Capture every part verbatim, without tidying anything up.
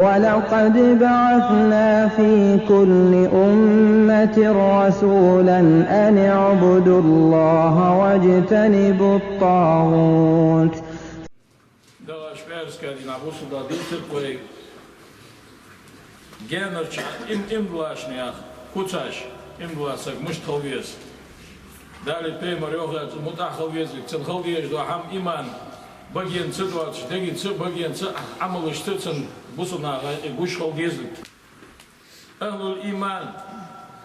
ولقد بعثنا في كل أمة رسولا أن اعبدوا الله واجتنبوا الطاغوت. Дагахь пӀаьраска дийнахьа бусалба дийцар вай гаьнарча им-, иман диллача наьха куцаш, иман дилла саг мишта хила веза. Даьла, пайхамара йоах, цунна мутӀахь хила веза, цунна хила дезаш дола хӀама иман багенца доацаш, дегенца, багенца, Ӏамалашца цунна бусалба наха юкъе гуш хила деза. أهل الإيمان,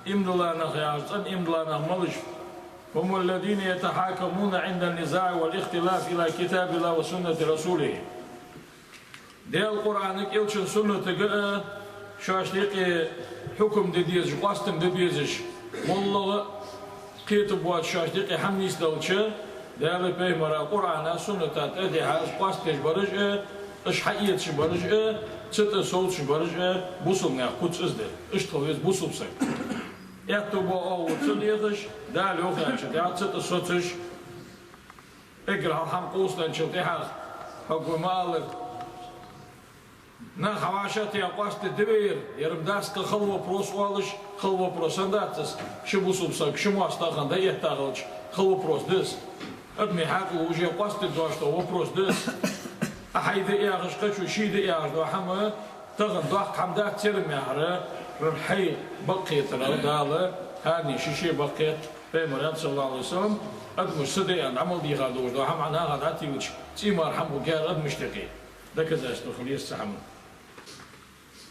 иман дилла нах яхар, цӀена иман дилла нах малаш ба? هم الذين يتحاكمون عند النزاع والاختلاف إلى كتاب الله وسنة رسوله. Даьла Къуръанага, Элчан суннатага а шоашта юкъе хьукам де дезаш, къоастам де безаш, моллагӀа а кхетам боацаш шоашта юкъе хӀама нийсделча, Даьла, пайхамара, Къуръана, сунната тӀа а дихьа, уж къоастадеш бараш а, уж хьаэцаш бараш а, цу тӀа совцаш бараш а бусалба наьха куц из да. Иштта хила веза бусалба саг. Аьттув боагӀа оагӀув ца дехаш, Дала йоах аьнначул тӀехьа цу тӀа соцаш, эггара хьалха хӀама къовсаденначул тӀехьагӀа, хьога ма аллара, нах хьавӀашагӀтеха къоастаде деза вай, ер-м дац-кх хала вопрос оалаш, хала вопрос хӀана дац из, ши бусалба саг, ши моастагӀа хинна дӀаэтта хилча, хала вопрос да из. Адамий хьаькъало уже къоастаде доацаш дола вопрос да из. Ӏа хьай да яхаш, кхычо ший да яхаш дола хӀама, тахан доккха хӀама дац ер-м яхар, хьай бакъ кхетар Дала, хӀаране ший-ший бакъ кхет, пайхамара, صلى الله عليه وسلم, адамаша са да аьнна Ӏамал дийха долаш дола хӀама Ӏа наха дӀатиллача, цӀий мара хӀама хургьяр адамашта юкъе. Доказательство хила еза цу хӀаман.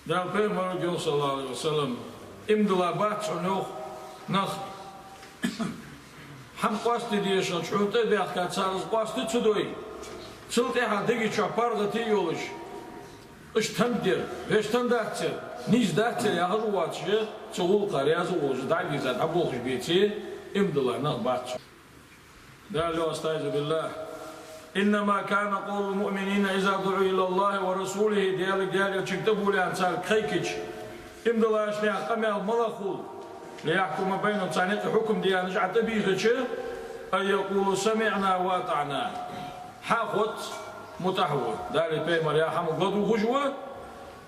Даьла, пайхамара йоах, صلى الله عليه وسلم, иман дилла бац хьона, йоах, нах. ХӀама къоастаде дезаш хилча, хьона тӀа а баьхка, цар из къоастаде ца дой, цул тӀехьагӀа дега чу паргӀата а йолаш, иштта хӀама дар, вешта хӀама дац ер, нийса дац ер яхаш воацаш, цу гӀулакха раьза волаш, дӀа а вийрза, дӀаболхаш беце, иман дилла нах бац хьона. Даьла йоах, أستعيذ بالله: إنما كان قول المؤمنين إذا دعوا إلى الله ورسوله, Даьлага, Даьла Элчанга тӀабувлаш царга кхайкача, иман диллача наьха къамаьл малагӀа хул: ليحكم بينهم, царна юкъе хьукам де аьнна уж Ӏа тӀабийхача, أن يقولوا سمعنا وأطعنا. Хьа а хоз, мутӀахь ва, Даьлеи пайхамареи яха хӀамага ладувгӀаш ва,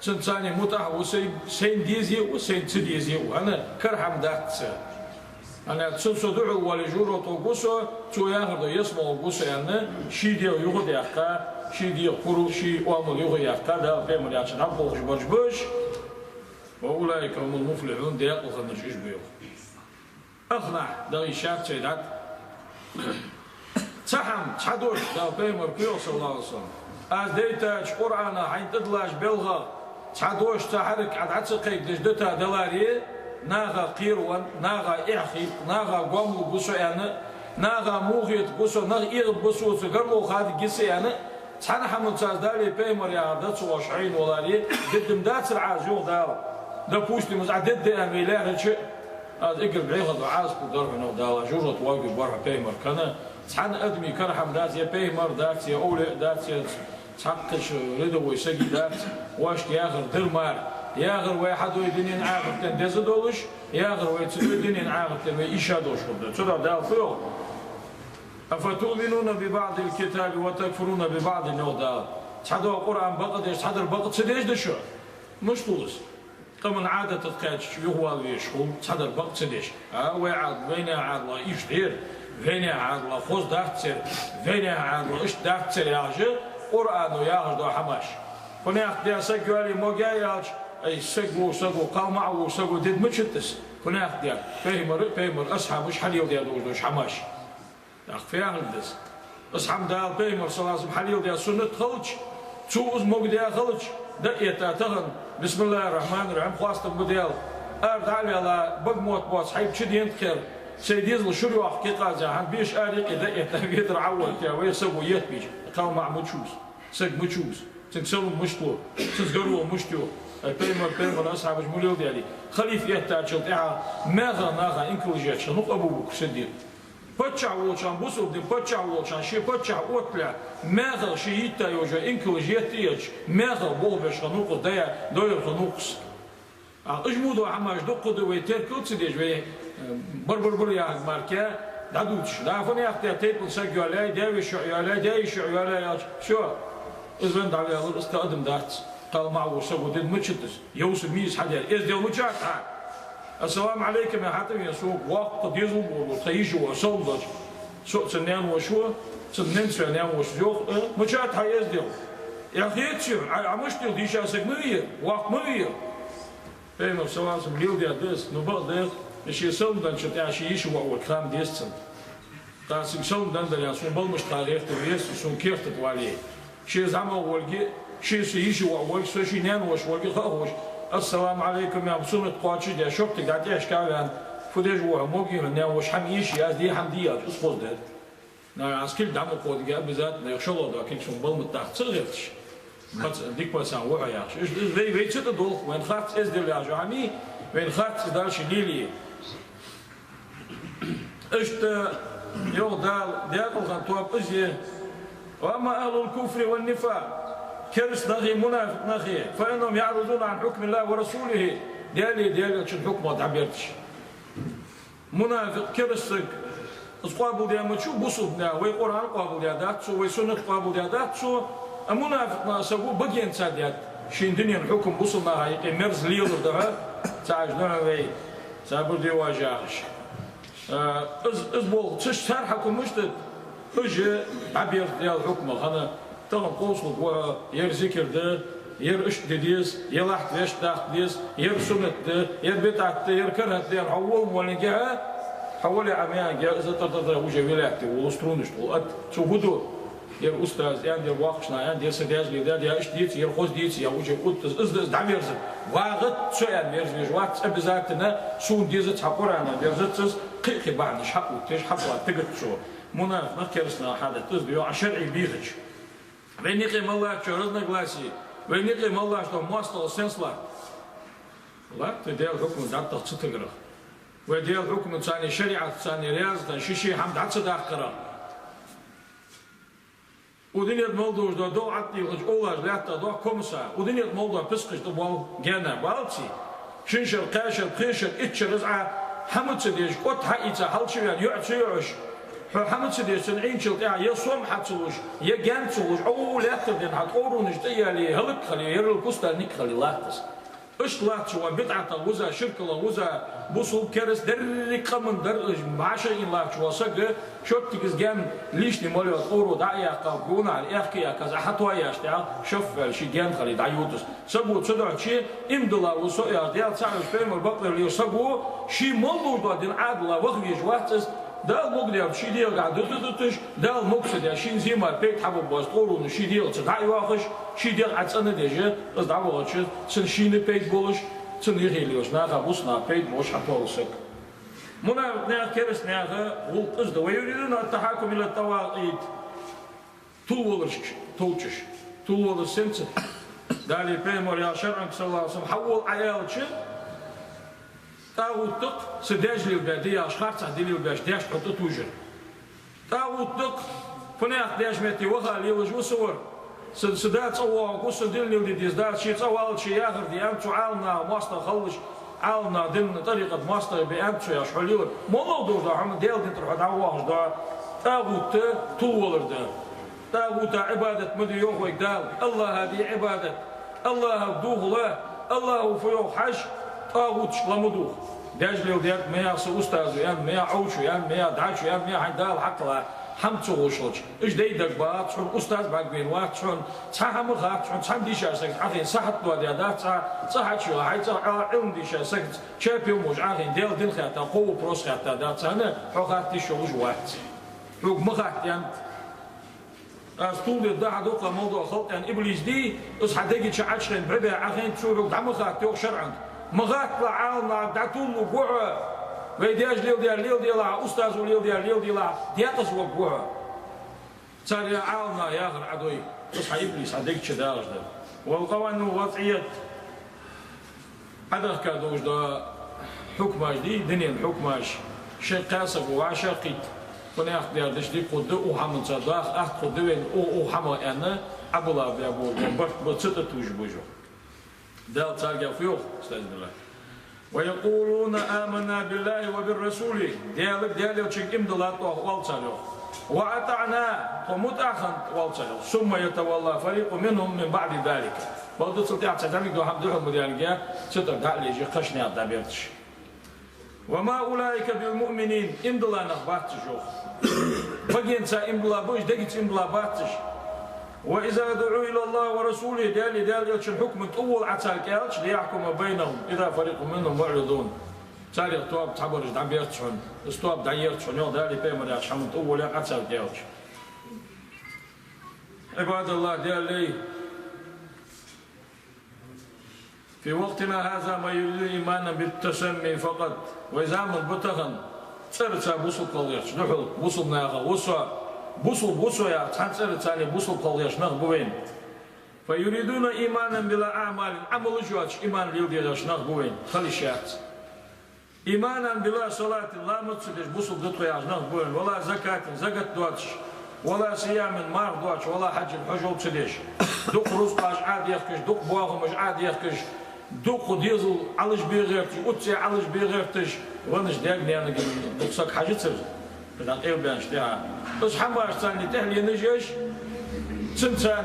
цунна, царна мутӀахь ва, сай-, сайна дезе а ва, сайна ца дезе а ва, хӀана, кара хӀама дац цу. ХӀана аьлча, цунна со духьал вале, жожагӀате гу со, цо яхар да ялсмале гу со аьнна, ший дегӀ юха а даьккха, ший дегӀа кура, ший оамал юха а яьккха, Даьла, пайхамара яхачох дӀаболхаш бараш ба уж. وأولئك هم المفلحون, даькъала хиннараш уж ба, йоах. Ах нах, дагӀий шаьрца дӀатӀа. Цхьа хӀама, цхьа дош, Даьла, пайхамара йоах, صلى الله عليه وسلم: аз дайтача Къуръана хьайна тӀадиллача белхах цхьа дош, цхьа хьарак Ӏа дӀа ца кхайкадеш дита даларе, наха кхеравенна, наха эхь хетта, наха гом лургва со аьнна, наха муха хетаргва со, нах эгӀаргба соца, гаргало хаддергья са аьнна, цхьан хӀаманца аз Даьлеи пайхамареи яхар дац оаш хьайна валаре, дедда-м дацар Ӏа из, йоах Дала. Допустим, из Ӏа дедда аьнна вай лаьрхӀача, аз эггара бӀеха дола Ӏазап хургдар хьона, йоах Дала, жожагӀате воагӀаргвар хьо пайхамара кана. Цхьан адамий кара хӀама дац, е пайхамар дац, е овлияъ дац, е цхьаккха рядовой саг дац, воашка яхар дар мара. Яхар вай хьадой дунен, ахартен деза долаш, яхар вай ца дой дунен, ахартен вай ийша долаш хургда. Цудухьа Дала фу йоах: أفتؤمنون ببعض الكتاب وتكفرون ببعض, йоах Дала. Цхьадола Къуръан бакъдеш, цхьадар бакъ ца деш да шо? Мишта хул из? Къаман Ӏадатах кхаьчача юхавала везаш хул, цхьадар бакъ ца деш. А, вай Ӏад-, вайнаьха Ӏаьдала иштта да ер, вайнаьха Ӏаьдала хоза дац ер, вайнаьха Ӏаьдала иштта дац ер яхаш, Къуръано яхаш дола хӀамаш. ФуннагӀа да, саг йоалае, могаe аьлча, ай, саг ва, саг ва, кхалмаӀа ва, саг ва, дедда ма чуттас. ФуннагӀа да, пайхамара, пайхамара асхьабаша хьалеладаь долаш дола хӀамаш. ТӀаккха фу яхилга да из? Из хӀама Дала, пайхамара, صلى الله عليه وسلم, хьалеладаь суннат хилча, цо из могадаь хилча, дӀаэтта тахан, بسم الله الرحمن الرحيم, хоастам ба Даьла, ара дӀа а ваьнна, бага мотт боаца хьайба чу денна тӀа кхер, сай дезал шура йоаккх кхы къаьстта, хӀана, беша ара юкъе дӀаэтта, ведар Ӏовоалийта, вай саг ва, етт бийча, кхалмаӀа ма чувс, саг ма чувс, цунга салам мишта лу, цунца гаргало мишта ю, ай, пайхамар, пайхамара асхьабаша ма леладаьдий. Халиф эттачул тӀехьагӀа маьхах наха инкалаш етташ хиннав Абу-Бакр Сиддикъ. Паччахь волча хана, бусалба дина паччахь волча хана, ше паччахь отталехь, маьхах ше йийтта йола инкалаш етта а етташ, маьхах болх беш хиннав-кх из, дая, дойр хиннав-кх из. А, уж мо дола хӀамаш дукха да вай теркал ца деш, вай, э, бар-бар-бар яхар мара дӀадувцаш. Да, фуннагӀа да, тайпан саг йоалае, даь-веший йоалае, даь-йиший йоалае аьлча, всё, из венна дӀаваьлар, из кхы адам дац. Кхалмагӏа ву саго дин мичад из? Йовсар мийса хьадаьр? Эздел мичад хьа? Ассаламу Ӏалайкум, я хьатӏавен сога, воккха дезал бу, тха йиша ва, салам дача. Со а цун наьна-воша ва, цун ненца ваь наьна-воша йоах, э, мичад хьа эздел? Я хеташ, Ӏа, Ӏа мишта дийша саг ма вий, воккха ма вий. Пайхамар саллаллаху Ӏалайхи ва саллам леладаь да из, ну бакъда, ший салам денначул тӏехьа ший йиша воӏ волга хам деза цунна. Тхьа сога салам денна дале, сона баламашта гӏертар веза, сона керта тӏа вале. Ше зӏамагӏа волга, ше са йиша воӏ волга, со ший наьна-воша волга хаа ховш, ассаламу Ӏалайкум, я суннат кхоачашдаь, шортига дӏатӏехьашка ваьнна, фу деш ва хьо, могий хьона наьна-воша, хӏама ийша яз, дий хӏама дий яц, из хоза дар. Нагахь аз кулг дӏа ма кхоадига, обязательно, я шоллагӏа дола кулг сона баламат даха ца гӏерташ. Маца, дика маца ва хьо яхаш. Уж, уж вай, вай цу тӏа долх, вайна хац эздел яхаш хӏама, вайна хац из дальше лелае. Иштта йоах Дала, даькъала хинна тоба из я: «وأما أهل الكفر والنفاق», кераста нахи, мунафикъ нахи, «فإنهم يعرضون عن حكم الله ورسوله», Даьлеи Даьла Элчан хьукмах дӏаберзаш. Мунафикъ, кераста саг, из къоабалдаь ма дац бусалба наха, вай Къуръан къоабалдаь дац цо, вай суннат къоабалдаь дац цо, а мунафикъ нах саго багенца даьд ший дунен хьукам бусалба наха юкъе мерза лелар духьа, ца Ӏаш духьа вай, ца бурде важ яхаш. А, из, из болх, цу цар хьукам мишта да, уж дӏаберза Даьла хьукмах. Хӏана, тахан къовсалургва хьо, ер зикар да, ер иштта де деза, е лахьта вешта даккха деза, ер суннат да, ер бидӏат да, ер карахӏат да, аьнна, хьо волаш воллинге, хьо вале а маьнге, из тӏа-тӏа-тӏа уже вилаьтте, волу струнаш тӏа, ат, цу хӏу ду, ер устаз аьнна, ер воккхача наха аьнна, ер са даьша леладаьд, я иштта дийца, ер хоза дийца, я уже утта, из, из, из дӏаверза. ВагӀа цо аьнна верза везаш вац, обязательно сона деза цхьа Къуръана верзац из, кхы-кхы бахьанаш хьаоттаеш, хьатӏа тигац цо. Мунафикъ нах, кераста нах хьадат, из да йоах шарӏи бийхача. Вайна юкъе мел латтача разногласий, вайна юкъе мел латтача моастагӏал сенца латт? Латт вай Даьла хьукмах дӏатӏадахача ца тагарах. Вай Даьла хьукмах, царна шариӏатах, царна раьза хинна, ший-ший хӏама дӏа ца даккхарах. Укх дунен тӏа мел долаш дола догӏа ӏаттийлхача овлаш лаьттах дохк комса, укх дунен тӏа мел дола писхаш тӏа боал гаьна, балций? Шин шера, кхаь шера, пхе шера, итт шера из Ӏа хӏама ца деш, кӏод хьаийца, хьалчувена йоӏ ца йоӏаш, хьо хӏама ца деш, цун ӏийначул тӏехьа е сом хьа ца луш, е гаьна ца хулаш, ӏову лаьттара ден хьа тӏоронаш тӏа яле, хӏалак хиле, ерригача кустарниг хиле латт из. Иштта латтача ва бидӏатах вуза, ширкалах вуза, бусалба, кераста, деррига къаман дар, бӏаьшайна латтача ва саг, шоттиг из гаьна лишний мел йола тӏоро дӏа а яьккха, гонахьара аьхка а яьккха, из Ӏа хьатоаяьчул тӏехьа шаф ваьле, ший гаьна хиле дӏаювт из. Саго цудухьа чу иман дилла ва со яхаш, Даьла цаӏ веш, пайхамар бакълер леш саго, ший мел долаш дола дин Ӏадала ваха везаш вац из, Дала мог даьр ший дегӏагахьа дуташ, Дала мог ца даьр шийна зе мара пайда хьабаргбоацаш тӏоронаш ший дегӏаца дӏа а йоахаш, ший дегӏ Ӏа цӏена деш, из дӏавахача, цунна шийна пайда болаш, цунна юхе лелача наха, бусалба наха пайда болаш хьатоал саг. Мунафикъ наьха, кераста наьха гӏулакх из да: «ويريدون أن تحاكموا إلى الطواغيت». Тилваларашка товчаш. Тилвалар сенца? Далеи пайхамареи шарӏанга, саллаллаху Ӏалайхи ва саллам, хьавола Ӏа аьлча, тӏагӏут да-кх са даьша лелабаь ди яхаш, харцахьа ди лелабеш, даьшта хьо тӏатужар. ТӀагӀут да-кх, фуннагӀа даьша метте ваха лелаш ва са вар. Са, са да цӀавоагӀа, са дин леладе деза, да, ший цӀа валлалца ший яхар де аьннад цо, Ӏаламнах моастагӀа хилалаш, Ӏаламнах, дина тӀарикъата моастагӀа бе аьннад цо, яхаш, хьо лелар. МалагӀа долаш да хьона Даьла дина тӀара хьо дӀавоагӀаш да? ТӀагӀут да, тилвалар да. ТӀагӀута Ӏибадат ма де йоах вайга Дала, АллахӀа де Ӏибадат. АллахӀага духьала, АллахӀа фу йоах хьажа, тӀагӀуташка ла ма духа. Даьша леладаьд, ма яха са устаз ва аьнна, ма яха Ӏовча ва аьнна, ма яха дӀача ва аьнна, ма яха хьайна Дала хьакхала хӀама ца хулаш хилча. Уж дайдагбац хьона, устаз бӀаргавайна вац хьона, цхьа хӀама хац хьона, цхьанна дийшача сагаца Ӏохайна са хьатӀадоадаь дац, цхьа цӀа хьачуйола, хьай цӀагӀа Ӏилма дийша сагаца чемпион волаш Ӏохайна, Даьла дин хаьтта, кхо вопрос хаьтта дац хьона, хьо хатта йиш йолаш вац. Хьога ма хатта аьннад. Аз тилде да хьа дукха мел дола халкъ аьнна иблис дий, из хьа дега чу Ӏочухайна, бӀи бӀаь Ӏохайна, цо хьога дӀа ма хатта йоах шарӀанга. Ма хатталахь Ӏаламнахага, дӀатилалу гу хьо. Вай даьша леладаьр леладелахь, устазо леладаьр леладелахь, декъаза варгва хьо. Цар яха Ӏаламнаха яхар Ӏодой, из хьа иблис хьа дега чу дагӀаш да. والقوانين الوضعية Ӏодехка долаш да хьукмаш дий, динен хьукмаш, шоай кхаь саго вӀашагӀкхийтта, фуннагӀа даьр деш дика хургда, укх хӀаманца даха атта хургда вайна, укх, укх хӀамах аьнна, Ӏобилла бе болга барт ба, цу тӀа тужаш ба уж. Дала царга фу йоах, استعيذ بالله: «ويقولون آمنا بالله وبالرسول», Даьлага, Даьла Элчага иман диллад оаха, оал цар йоах. «وأطعنا», тхо мутӀахьа хиннад оал цар йоах. «ثم يتولى فريق منهم من بعد ذلك». Бакъда цул тӀехьа цхьа зӀамига дола хӀама духьал ма даьллинге, цу тӀара дӀа а лийжа, кхыча наькъа дӀаберзаш. وما أولئك بالمؤمنين, иман дилла нах бац уж, йоах. Багенца иман дилла ба уж, дегаца иман дилла бац уж. وإذا دعوا إلى الله ورسوله, Даьлеи Даьла Элчан хьукман тӀавола Ӏа царга аьлча, ليحكم بينهم إذا فريق منهم معرضون. Царех тоаба цхьабараш дӀаберзац хьона, из тоаба дӀаерзац хьона, йоах, Даьлеи Пайхамареи хьа хьаман тӀавола Ӏа царга аьлча. عباد الله, Даьла лай, في وقتنا هذا من يريد إيمانا بالتسمي فقط. Вай заман ба тахан цӀераца бусалба кхелла гӀерташ духьал, бусалба наха ва со, бусалба ва со яхаш, цхьан цӀераца бусалба кхелла гӀерташ нах ба вайна. فيريدون إيمانا بلا أعمال, Ӏамалаш йоацаш иман леладе гӀерташ нах ба вайна, хила йиш яц. إيمانا بلا صلاة, ламаз ца деш бусалба да тхо яхаш нах ба вайна, ولا زكاة, закат доацаш, ولا صيام, марха доацаш, ولا حج, хьажол ца деш. Дукха рузкъаш Ӏодехкаш, дукха боахамаш Ӏодехкаш, дукха дезал Ӏалашбе гӀерташ, уцци Ӏалашбе гӀерташ, ванаш даьга-наьнага дукха саг хьажацар, дӀакъайлабаьнначул тӀехьа. Из хӀамаш царна тӀехьленаш еш, цунцара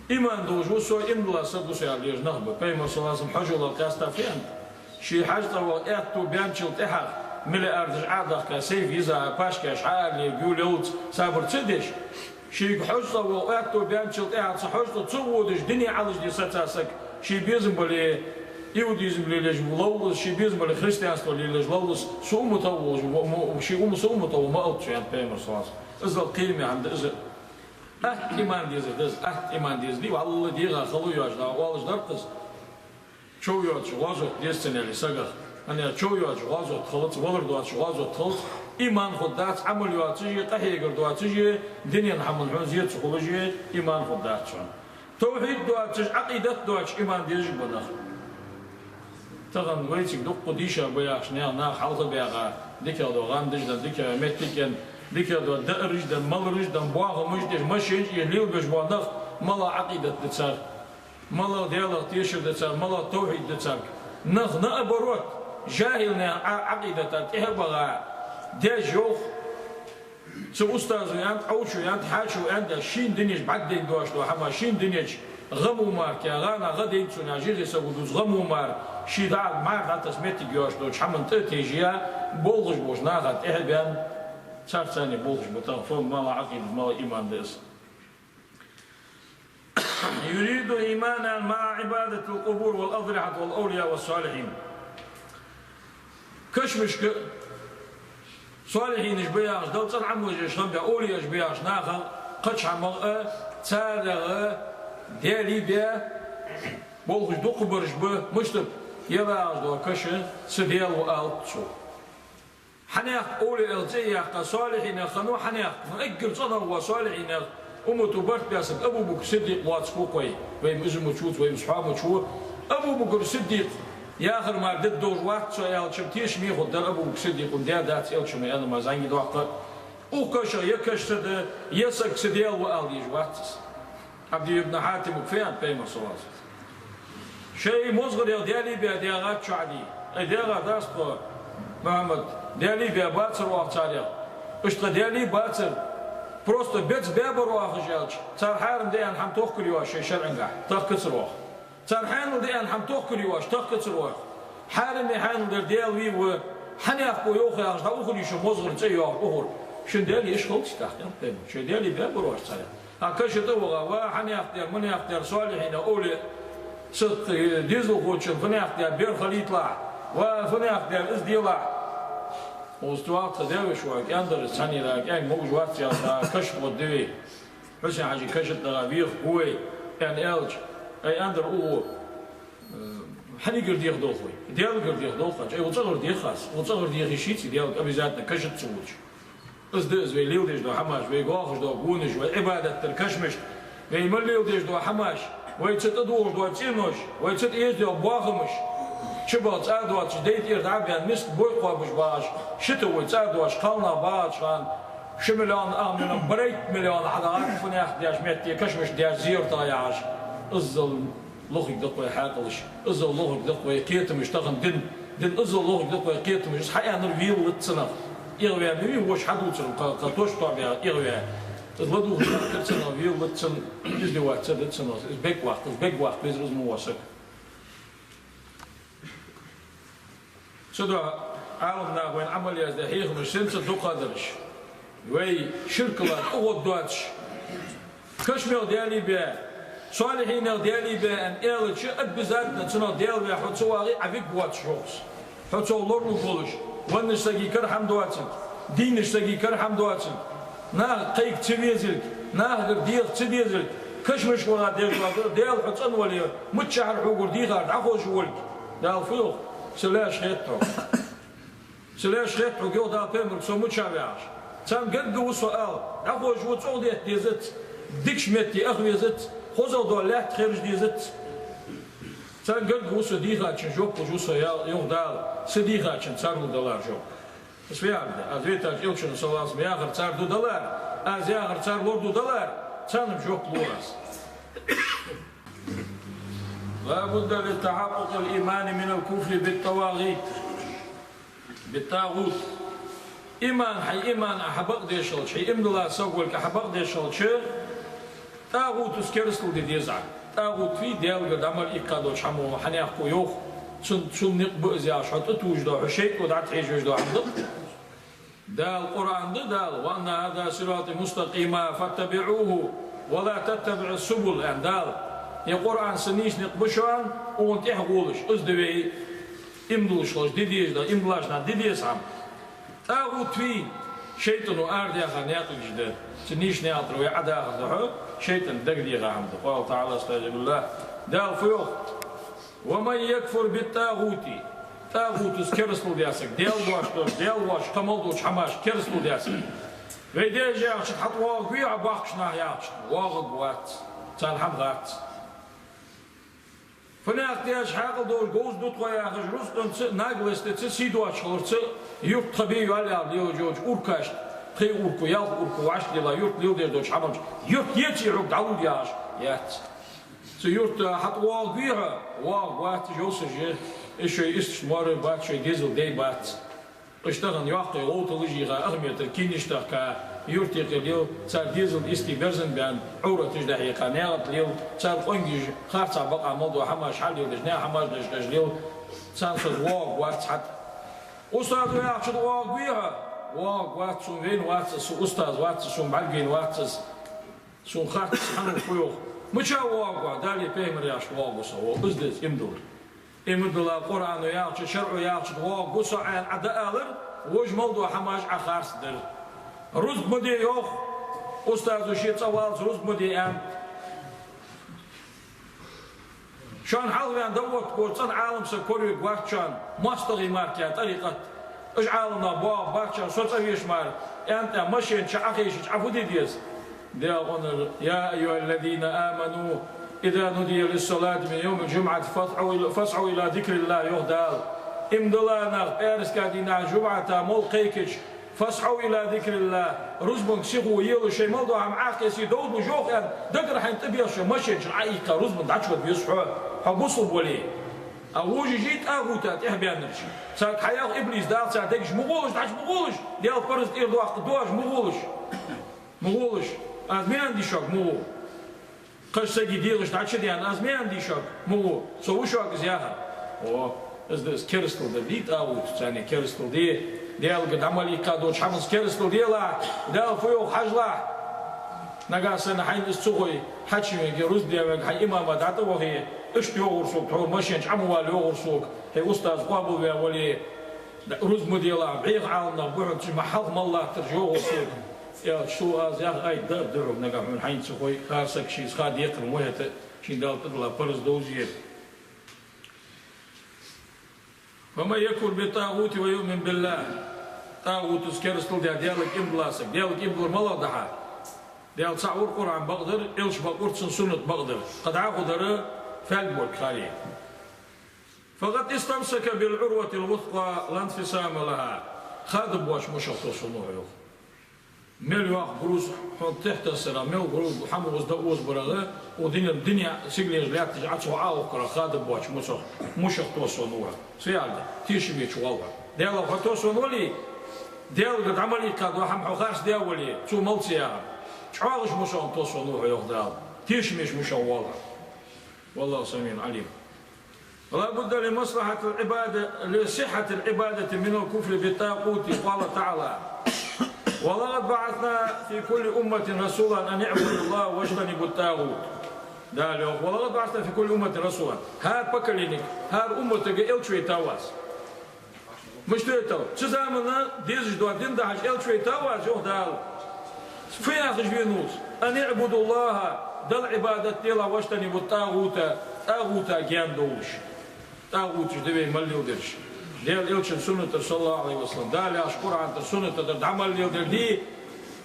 иман долаш ва со, иман дилла саг ва со яхаш нах ба. Пайхамар, صلى الله عليه وسلم, хьажолах къаьстта фу аьннад? Ший хьажцӀа ваха аьттув баьнначул тӀехьагӀа, миллиардаш Ӏодахка, сайф йиза, пашкаш хьаалле гуьллалц сабар ца деш, шийга хьажцӀа ваха аьттув баьнначул тӀехьагӀа цу хьажцӀа ца водаш, дуне Ӏалашде саца саг, ший безам бале иудизм лелаеш ловлас, ший безам бале христианство лелаеш ловлас, са уммата волаш, во-, мо-, ший умма-, са уммата вола ма аллац цо, аьннад Пайхамар, صلى الله عليه وسلم. Иззал кхераме хӀама да из. Атта иман дезар да из, атта иман дезар да, валлахӀи, дегӀа хало йоацаш да, оалаш дар-кх из. Чов йоацаш гӀазот деза цунна, аьле, сагах. ХӀана аьлча, чов йоацаш гӀазот хилац, валар доацаш гӀазот хилац, иман хургдац, Ӏамал йоацаш а, къахьегар доацаш а, дунен хӀаман хьона зе ца хулаш а, иман хургдац хьона. Тавхьид доацаш, Ӏакъидат доацаш иман дезаш ба нах. Тахан вайцига дукха дийша ба яхаш наьха нах хьалха баьгӀа, дикагӀдола гӀандаш дан, дикагӀа моттиг ен, дикагӀдола даараш дан, малараш дан, боахамаш деш, машенаш еш лелабеш бола нах, малагӀа Ӏакъидат да цар. МалагӀа Даьлах тешар да царга, малагӀа тавхьид да царга. Нах, наоборот, жахӀил наьха Ӏа-, Ӏакъидата тӀехьа а баха, деш йоах. Цу устазо аьннад, Ӏовчо аьннад, хьаьшо аьннад, шийна дунен чу бӀаргадайна доацаш дола хӀама, шийна дунен чу гӀам ва мара, кхы гӀанахьа гӀа дайнад цунна, жихи саго дувца гӀам ва мара, ший дӀа-, мара дӀатасса моттиг йоацаш долча хӀаман тӀа а тийжа, болхаш болча наха тӀехьа а баьнна, царца цхьана болхаш ба тахан, фу, малагӀа Ӏакъида, малагӀа иман да из. يريد إيمانا مع عبادة القبور والأضرحة والأولياء والصالحين. Кашамашка солихьинаш ба яхаш, Далла цӀена Ӏамалаш еш хинна ба, овлияаш ба яхаш наха, кхыча хӀамах а, царех а Даьлеи баь болхаш дукхагӀбараш ба, мишта ба, е лагӀаш дола каша са Даьла ва алац цо. Хьанехк овлияъ аьнна цӀи а яьккха, солихьинех хиннав хьанехк, ну, эггара цӀенагӀа вола солихьинех уммато барт баь саг Абу-Бакр Сиддикъ воацаш ва-кх вай, вай ма из мича ва, вай ма из хьо мича ва. Абу-Бакр Сиддикъ яхар мара дергдолаш вац со аьлча-м, тешаме хургдар Абу-Бакр Сиддикъа, даь дац Элчано аьннар мара зӀамига доаккха. Укх кашах е каша са да, е саг са Даьла ва ала дезаш вац из. Ӏадий ибн Хьатимага фу аьннад Пайхамара, صلى الله عليه وسلم? Шоай мозгӀарех Даьлеи баь даьгӀад шо, Ӏадий. Ай, даьгӀа дац тхо, Мухьаммад, Даьлеи баь бацар оаха царех. Уж тха Даьлеи бацар. Просто беза баь бар оаха уж аьлча, цар хьарам да аьнна хӀама тохкар йоацаш шоай шарӀагахьа, тахкацар оаха. Цар хьанал да аьнна хӀама тохкар йоацаш, тахкацар оаха. Хьараме хьанал дар Даьла вий ва, хьанехк ва йоах яхаш, дӀаухар йиш я мозгӀара цӀи йоагӀаш ухар. Шун Даьлеи уж хилац тӀаккха, аьннад Пайхамара. Шоай Даьлеи баь бар оаха царех. ХӀа, каша тӀа ваха, ва, хьанехк дар, манехк дар, солихьинех, овлияъ, са, э, дезалхочун фунехк дар бер хилийталахь, ва, фунехк дар из делахь. Укхаза тоха тха даь-веший воӀага аьннадар, цхьаннена кӀаьнк могаш вац аьлча, каша тӀа гӀоргда вай. Хьусен-Хьажий каша тӀа ваха вехаргва вай, аьнна аьлча, ай, аьннадар укхо, э, хьанагара деха долх вай? Даьлагара деха долх хьажа. Ай, укх цӀагӀара дех аз. Укх цӀагӀара деха йиш яц даьлага, обязательно каша тӀа ца водаш. Из да из вай леладеш дола хӀамаш, вай гоахаш дола гонаш, вай Ӏибадат дар кашамашта, вай ма леладеш дола хӀамаш, вай цу тӀа дувгӀаш дола цӀенош, вай цу тӀа еш дола боахамаш. Чубаха цӀа доацаш, дай тӀера дӀа а баьнна, миска бой кхоабаш багӀаш, шита вай цӀа доацаш, кхалнах багӀача хана, ши миллион, ах миллион, барайтта миллион хьадагӀа, фунехк деш метте, кашамашка деш зияртах яхаш. Иззал лохаргда-кх вай хьаькъалаш, иззал лохаргда-кх вай кхетамаш тахан дин, дин иззал лохаргда-кх вай кхетамаш. Из хьааьннар вела вац цунах. ЭгӀаваь ма вий, воша хьадувцар, кхы, кхы тошта тоабаь эгӀаваь. Из ладувгӀа нах кхы цунах веллац, цунна издеваться дац цунах, из бегваккха, из бегваккха веза из мо саг. Цудухьа Ӏаламнаха вайна Ӏамал яздаь хьехамаш сенца дукха дараш. Вай ширкала тӀагӀоргдоацаш, кашамех даьлий бе, солихьинех даьлий бе аьнна аьлча, обязательно цунах Даьла ваь хьо ца вагӀе, Ӏа вигвоацаш вохус. Хьо цох лорлуш волаш, веннача сага кара хӀама доацилга, дийнача сага кара хӀама доацилга, наха кхайка ца везилга, нахагара деха ца дезилга, кашамашка ваха дезаш вагӀа, Даьла хьо цӀена вале, миччахьара хьогара дийхар дӀахозаш волга. Дала фу йоах? Са лаьш хет хьо. Са лаьш хет хьога, йоах Дала пайхамарга, со мича ваьгӀаш. Царна гарга ва со ала, дӀахозаш ва, цӀогӀа детта дезац, дикача метте аха везац, хозагӀа дола лаьтта хержа дезац. Царна гарга ва со, дийхачун жоп луш ва со, йоах Дала, са дийхачун цар лу далар жоп. Аз веанга, аз вайтача элчано, саллаллахӀу Ӏалайхи ва саллам, яхар цар ду далар, аз яхар цар лор ду далар, царна жоп лу аз. لا بد لتحقق الإيمان من الكفر بالطواغيت. БиттӀагӀут. Иман, хьай иман Ӏа хьабакъдеш хилча, хьай иман дилла саг волга Ӏа хьабакъдеш хилча, тӀагӀутаца керастал де деза Ӏа. ТӀагӀут вий, Даьлагара дӀа мел иккха долча хӀамо хьанехко йоах, цун, цун никъ ба из яхаш, хьо тӀатувжаш дола, хьо шайтӀо дӀатӀахьежаш дола хӀама да. Дала Къуръан да, Дала: وأن هذا صراطي مستقيما فاتبعوه ولا تتبعوا السبل, аьнна Дала. Ер Къуръан са нийса никъ ба шоана, укхунна тӀехьа гӀолаш, из да вай иман дуллаш хилча де дезаш да, иман диллача наха де деза хӀама. ТӀагӀут вий, шайтӀано арадаьха наькъаш да. Цу нийсача наькъа тӀара вай Ӏодахар да хьо, шайтӀан дагадеха хӀама да. قال تعالى: أستعيذ بالله. Дала фу йоах? ومن يكفر بالطاغوت, тӀагӀутаца керастал даь саг, Даьла воацаш дола, Даьла воацаш кхы мел долча хӀамашка керастал даь саг. Вай дежа яхача хьатӀавоагӀаргвий Ӏа, бахкача наха яхача, воагӀаргвац, царна хӀама хац. Фу наькъа тӀа еш хьаькъал долаш говза да тхо яхаш, рузкъанца а, наглостьца а, сий доацаш хиларца а юрта тха бе йоалл яхаш лелаш йолча уркашта, пхе урко, ялх урко вӀаштӀехьа лела, юрта леладеш долча хӀаманца, юрта еций хьога дӀалуш яхаш, яц. Цу юрта хьатӀавоагӀаргвий хьо? ВоагӀаргвац, йовсаш я, из шоай истешта моаршал бац, шоай дезала дай бац. Уж тахан йоккхий гӀовталаш йийха, ах метр кинаш тахка, юрта юкъе лел, цар дезала истий берзан баьнна, Ӏовраташ дӀахьекха, наькъа тӀа лел, цар къонгаш харцахьа бакъахьа мел дола хӀамаш хьалеладеш, наьха хӀамаш дешдеш лел, царна со воагӀаргвац хьатӀа. Устазо яхача тӀа воагӀаргвий хьо? ВоагӀаргвац, сона вайна вац из, са устаз вац из, сона бӀаргавайна вац из. Сона хац, хьанна фу йоах. Мича воагӀаргва, Далеи пайхамареи яхача воагӀаргва со, во, из да из иман диллар. Иман дилла, Къуръано яхача, шарӀо яхача воагӀаргва со Ӏа аьнна Ӏа дӀаалар, вож мел дола хӀамаш Ӏа харцдар. Рузба ма де йоах, устазо ше цӀаваллалца рузба ма де аьннад. Шоана хьалхаваьнна дӀаоттаргволча цӀена Ӏалам саг корайоагӀаргвац шоана, моастагӀий мара кхы тӀарикъат. Уж Ӏаламнах боагӀаргбац шоана, со цӀавеш мара, аьнна тӀа машен чу Ӏохайшача Ӏа фу де деза? Даьла Къуръано: يا أيها الذين آمنوا إذا نودي للصلاة من يوم الجمعة فاسعوا إلى، فاسعوا إلى ذكر الله, йоах Дала. Иман дилла нах, пӀаьраска дийнахьа жумӀата мол кхайкача, فاسعوا إلى ذكر الله, рузбанга сихо елаш, шоай мел дола хӀама Ӏокхесса довзалуш, йоах аьнна, дагара хьайна тӀабехаш шо машен чу Ӏоийккха, рузбанга дӀачувода веза хьо, хьо бусалба вале. А вожаш тӀагӀута тӀехьабаьннараш. Царга хьаях иблис, Дала цар дегаш ма гӀолаш, дӀачу ма гӀолаш, Даьла параз тӀера доаккхаргдолаш ма гӀолаш. Ма гӀолаш. Аз ма аьннадий шуга, ма гӀо. Кхыча сага дегӀаш дӀачу даьнна, аз ма аьннадий шуга, ма гӀо. Со ва шуга из яхар. О, из да из керастал дар, дий, тӀагӀутаца царна керастал де. Даьлагара дӀа мел иккха долча хӀаманца керастал делахь, Дала фу йоах хьажалахь. Нагахьа санна хьайна из ца хой, хьачувенге, рузба даь венге, хьай имама дӀатӀавахе, иштта йоагӀар сога, тхьовра машен чу Ӏо ма вала йоагӀар сога, хьай устаз къоабалваь вале, рузба ма делахь, бӀеха Ӏаламнах ба хьона, цу ма хьалха мел латтараш йоагӀар сога. Аьлча, цо аз яхар айта даар да хьога, нагахьа хьона хьайна ца хой, хӀара сага шийца ха декхар ма хета, шийна Дала тӀадилла параз довзаре. ومن يكفر بالطاغوت ويؤمن بالله. ТӀагӀутаца керастал даь, Даьлага иман дилла саг. Даьлага иман диллар малагӀа да хьа? Даьла цаӀ вар, Къуръан бакъдар, элча бакъвар, цун суннат бакъдар. Кхы дӀахо дар фаьлг болга хилар. فقد استمسك بالعروة الوثقى لا انفصام لها. Хадам боацача мушах тосс хьо, йоах. Мел йоккха груз хьона тӀехьатессарах, мел груз хӀама укхаза дӀаозабарах, укх дунен, дунен сигалеш лаьтташ Ӏа цох Ӏоухкарах хадам боацача мушах, мушах тосс хьо, йоах. Цу яхар да, тешаме чу воалл хьо. Даьлах хьо тосс хьо вале, Даьлагара дӀа мел иккха дола хӀама хьо харцдаь вале, цо мел ца яхар. чӀоагӀа мишта тосо нухьа йоах Дала. Тешамаш мишта вала. والله سميع عليم. ولا بد لمصلحة العبادة، لصحة العبادة من الكفر بالطاغوت. قال تعالى: ولقد بعثنا في كل أمة رسولا أن اعبدوا الله واجتنبوا الطاغوت. Дала йоах: ولقد بعثنا في كل أمة رسولا. ХӀара поколенига, хӀара умматага элча вайтав аз. Мишта вайтав? Цу замана дезаш дола дин дахьаш элча вайтав аз, йоах Дала. Фу яхаш венав из? أن اعبدوا الله, Далла Ӏибадат делахь, واجتنبوا الطاغوت, тӀагӀута гаьна довлаш. ТӀагӀуташ да вай мел леладераш. Даьла элчан суннатах, صلى الله عليه وسلم, Дала яхача Къуръанах, суннатах дӀа мел леладер дий,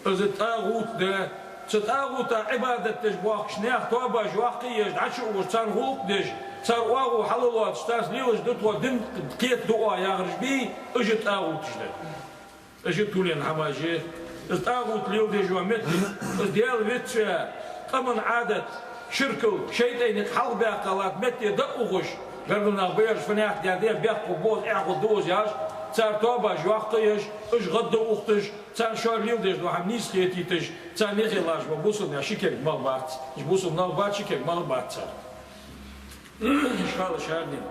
из тӀагӀут да. Цу тӀагӀута Ӏибадат деш боахкача наьха тоабаш йоккха еш, дӀачуухаш, царна гӀулакх деш, цар оагӀув хьалалоацаш, царца лелаш да тхо, дин кхетаду оаха яхараш бий, уж тӀагӀуташ да. Уж тулен хӀамаш я. Из тӀагӀут леладеш йола метте, из Даьла вецве, къаман Ӏадат, ширкал, шайтӀайнга хьалхабаьккха латта метте дӀаухаш, гаргара нах ба ераш, фанех дяде бехк хургба из, эхь хургда из яхаш, цар тоабаш йоккха еш, уж гӀаддаухаш, царна шоаш леладеш дола хӀама нийса хетийташ, царна юхе латташ бола бусалба нах ши кулг мала бац. Уж бусалба нах бац, ши кулг мала бац цар. Ишхала шарнин.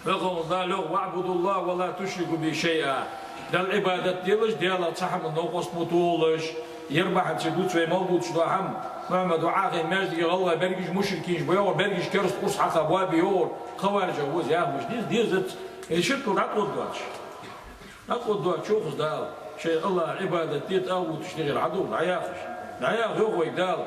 Вехалла Дала йоах: واعبدوا الله ولا تشركوا به شيئا. Далла Ӏибадат делаш, Даьлах цхьа хӀама новкъост ма тохалаш. Ер бахьанца дувц вай мел дувцаш дола хӀама. Мухьаммад ва Ӏахайн маьждиге гӀалгӀай берригаш мушрикаш ба йоахар, берригаш кераста урс хьаха боабе йоахар, хаварижех веза яхаш, деза, дезац. Э, ширкал дӀатӀадоаладеш. ДӀатӀадоаладеш йоах из Дала, шоай АллахӀа Ӏибадат де тӀагӀуташта юхера хьадувла, дӀаяхаш. ДӀаяха йоах вайга Дала.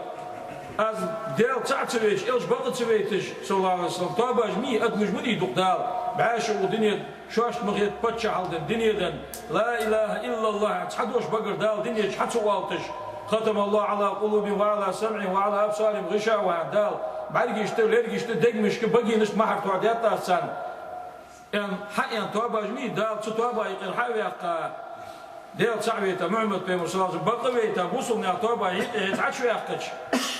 Аз Даьла цаӀ ца вайташ, элча бакъ ца вайташ, صلى الله عليه وسلم, тоабаш ма йий, адамаш ма дий дукха Дала. БӀаь шу укх дунен, шоашта ма хетта паччахьал ден, дунен ден, لا إله إلا الله цхьа дош багара Дала дунен чу хьа ца оалийташ. ختم الله على قلوبهم وعلى سمعهم وعلى أبصارهم غشاوة аьннад Дала. БӀаргашта, лергашта, дегашта, багенашта мухӀар тоадаьд аз царна. Аьнна, хьааьнна тоабаш ма йий Дала, цу тоабашта юкъера хьа а ваьккха, Даьла цаӀ вайта, Мухьаммад пайхамар, صلى الله عليه وسلم, бакъ а вайта, бусалба наьха тоабашта юкъера хьа а ца ваьккхача,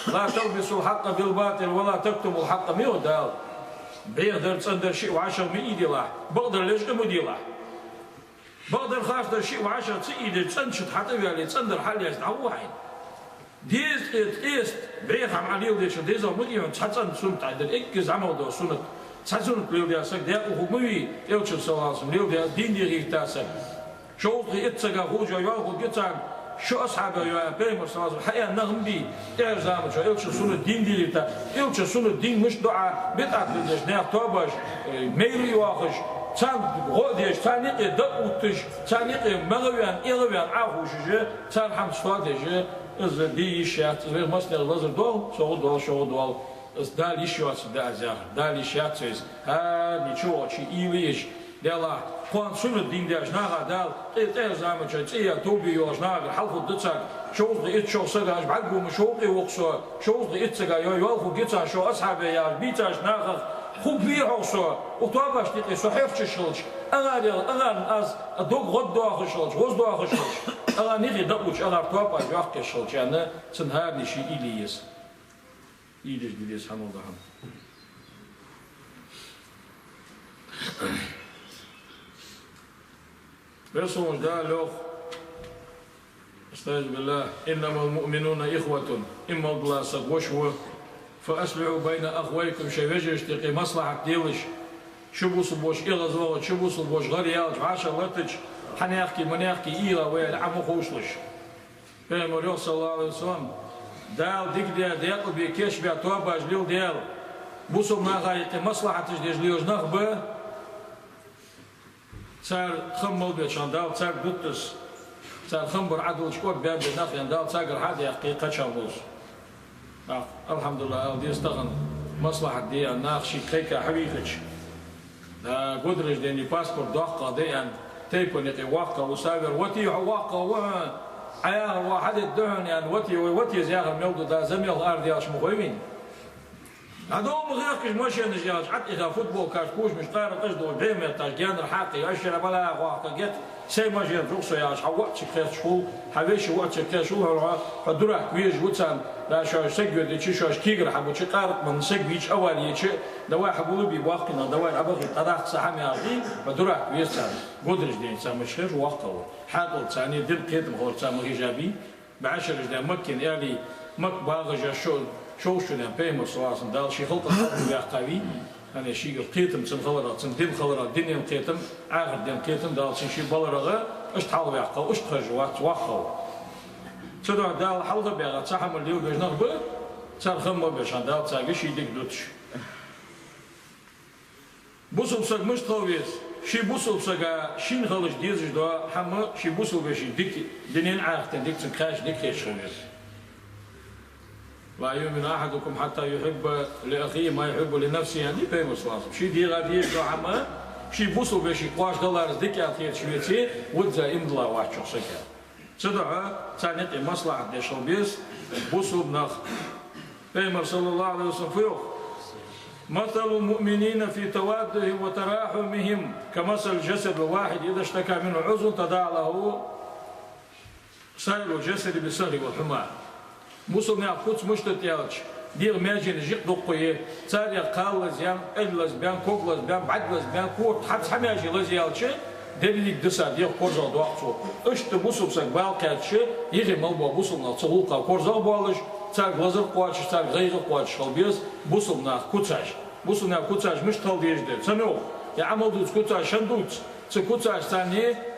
لا تلبسوا الحق بالباطل ولا تكتموا الحق ма йоах Дала. Бехдар, цӀендар шиъ вӀашагӀ ма ийделахь, бакъдар лечкъа ма делахь. Бакъдар, харцдар шиъ вӀашагӀ ца ийдеш, цӀена чу хьатӀаваьле, цӀендар хьалъяьча дӀагӀо хьайна. Дезткъеи ткъеста бӀеха хӀама леладеча дезагӀа ма дий хьона цхьа цӀена суннат Ӏаддар, эггара зӀамагӀа дола суннат. Цхьа суннат леладаь саг даькъала хург ма вий, элчано, صلى الله عليه وسلم, леладаь дин дехийта саг. Шовзткъеи итт сага хулаш йола йоал хургья царна, шо асхьабех я, аьнна, пайхамара, صلى الله عليه وسلم, хьааьнна нах ма бий, тӀехьарча заман чухь элчан суннат дин дилийта, элчан суннат дин мишта да Ӏа, бидӀат леладеш, наьха тоабаш, э, майра йоахаш, царна гӀо а деш, царна юкъе дӀа а увтташ, царна юкъе мел а ваьнна, эгӀа а ваьнна Ӏа ховшаш, цар хӀамаш тоадеш, из де йиш яц, из вай массанех лазар доал, со гӀо доал, шо гӀо доал, из Дала йиш йоацилга да аз яхар, Дала йиш яц вай из. ХӀаране чу воагӀача уйла е еза. Делахь, кхоана суннат дин деш наха Дала, къе тӀехьарча заман чухь цӀи яь, товбе йолаш нахагара хьалхургда царга, шовзткъеи итт шовзткъа сага, аш бӀаргагу ма шовкъе воккха со, шовзткъеи итт сага йоал хургья царна, шо асхьабех я аьнна бийцача нахах хургвий хьогӀ со, укх тоабашта юкъе со хьерчаш хилча, агарел, агарна аз дог гӀоддоахаш хилча, гӀоздоахаш хилча, агар юхе дӀаувтташ, агар тоабаш йоккха еш хилча, аьнна, цунна хӀаране ший уйла е еза. Ийдеш де деза хӀама да хӀама. Веза хинна вола Дала йоах, أستعيذ بالله: إنما المؤمنون إخوة, иман дола саг воша ва, فأصلحوا بين أخويكم, шоай вежарашта юкъе маслахьат делаш, шо бусалба воша эгӀазвахача, шо бусалба воша гӀар яьлча, вӀашагӀлатача, хьа наьхки, ма наьхки, ийла ваьле, Ӏа ма ховшалаш. Пайхамара йоах, صلى الله عليه وسلم, Дала дика даь, декъал бе, кийчбаь тоабаш леладаь, бусалба наха юкъе маслахьаташ деш лелаш нах ба, цар хам мел беча хана Дала царга дутт из, цар хам бар Ӏадиллача кӀорда баьнна ба нах, аьнна, Дала царгара хьа а даьккхе, кхачам болаш. ТӀаккха, алхьамдулиллахӀ, ала деза тахан, маслахьат де аьнна, наха шийга кхайка хьавийхача. Да, год рождения паспорт доккхагӀа да аьнна, тайпан юкъе воккхагӀа ва са вар, вати хьо воккхагӀа ва хьона, Ӏа яхар ва хьадергда хьона аьнна, вати вай, вати из яхар мел ду, да, замел арадаьлча ма хой вайна. ДӀадола ма хехкаш машенаш яьлча, ӀотӀаийха футболкаш, кожамаш, къаракъаш долаш, бӀеха метташ, гаьнара хьакхий, аш шера бала воккха гет, сай машен юха со яьлча, хьа воӀ цига кхерчаш хул, хьа веший воӀ цига кхерчаш хул, хьо, хьо дурак везаш ва царна, да, шоаш саг йодача, шоаш кегара хьабича, къаракъ менна саг вийча, авари еча, давай хьагулбе боккхий нах, давай хьабахийта, дӀадаккха са хӀама яхаш, хьо дурак веза царна. Год рождения царна ма хеш, воккхагӀа ва. Хьаькъал царна, дин кхетам хилар царна ма хеш а бий. БӀаьшераш даьнна Маккан аьлий, Макка багӀаш шо-, шовзткъа шу даьнна Пайхамар, саллаллахӀу ӀалайхӀи ва саллам, Дала ший халкъах хьалхаваьккхавий, хӀана аьлча шийгара кхетам цун хиларах, цун дина хиларах, дунен кхетам, Ӏахарта дина кхетам Дала цун ший баларах, иштта хьалхаваьккхав, иштта хержа вац, воккха ва. Цудухьа Дала хьалхабаьгӀа цхьа хӀама лелабеш нах ба, цар хӀама ма беш, хӀана Дала царга ший дика дуташ. Бусалба саг мишта хила веза? Ший бусалба сага шийна хилча дезаш дола хӀама, ший бусалба вешийна дика, дунен, Ӏахартен дика, цунга кхаьча дика хеташ хила веза. «لا يؤمن أحدكم حتى يحب لأخيه ما يحب لنفسه», аьннад Пайхамара, саллаллахӀу ӀалайхӀи ва саллам. Ший дегӀа дезаш дола хӀама, ший бусалба вешийга кхоачаш даларца дика аьнна хеташ веце, визза иман дилла вац чӀоагӀа саг. Цудухьа царна юкъе маслахьат деш хила беза бусалба нах. Пайхамара, саллаллахӀу ӀалайхӀи ва саллам, фу йоах: «مثل المؤمنين في توادهم وتراحمهم كمثل الجسد الواحد إذا اشتكى منه عضو تداعى له سائر الجسد بالسهر والحمى». Бусалба наьха куц мишта да аьлча, дегӀа маьженаш юкъе дукха я, царех кхал лазаяьнна, кӀел лазабаьнна, ког лазабаьнна, бӀарг лазабаьнна, корта хьа цхьа маьже лазаяьлча, деррига дисар дегӀа корзагӀдоаккх цо. Иштта бусалба саг бала кхаьчача, юхе мел бола бусалба нах цу гӀулакха корзагӀбоалаш, царга лазар кхоачаш, царга гӀайгӀа кхоачаш хила беза бусалба наьха куцаш. Бусалба наьха куцаш мишта хила дезаш да? Цхьан йоах, е Ӏамал дувца куцаш шин дувц. Цу куцашца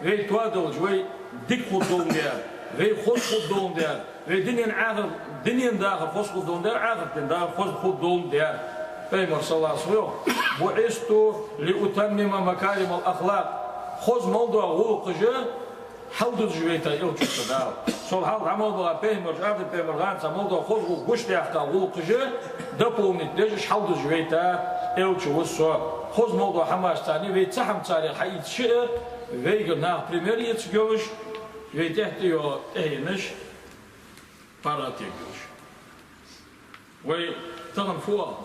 вай тоадалча, вай дика хургдолаш да, вай хоза хургдолаш да, вай дунен, Ӏахар-, дунен дахар хоза хургдолаш да, Ӏахартен дахар хоза хургдолаш да. Пайхамара, саллаллахӀу ӀалайхӀи ва саллам, йоах: «بعثت لأتمم مكارم الأخلاق». Хоза мел дола гӀулакхаш хьалдузаш вайта элча ва со Дала. Сол хьалха Ӏамал баха пайхамараш, Адам пайхамара гӀанца мел дола хоза гӀулакх гучадаьккха гӀулакхаш дополнить деш, уж хьалдузаш вайта элча ва со. Хоза мел дола хӀамашца вай цхьа хӀама царех хьаийца шиъ, вайгара наха пример эца йолаш, вай тӀехьа тӀайоагӀа тӀехьенаш паргӀата ергйолаш. Вай тахан фу оал?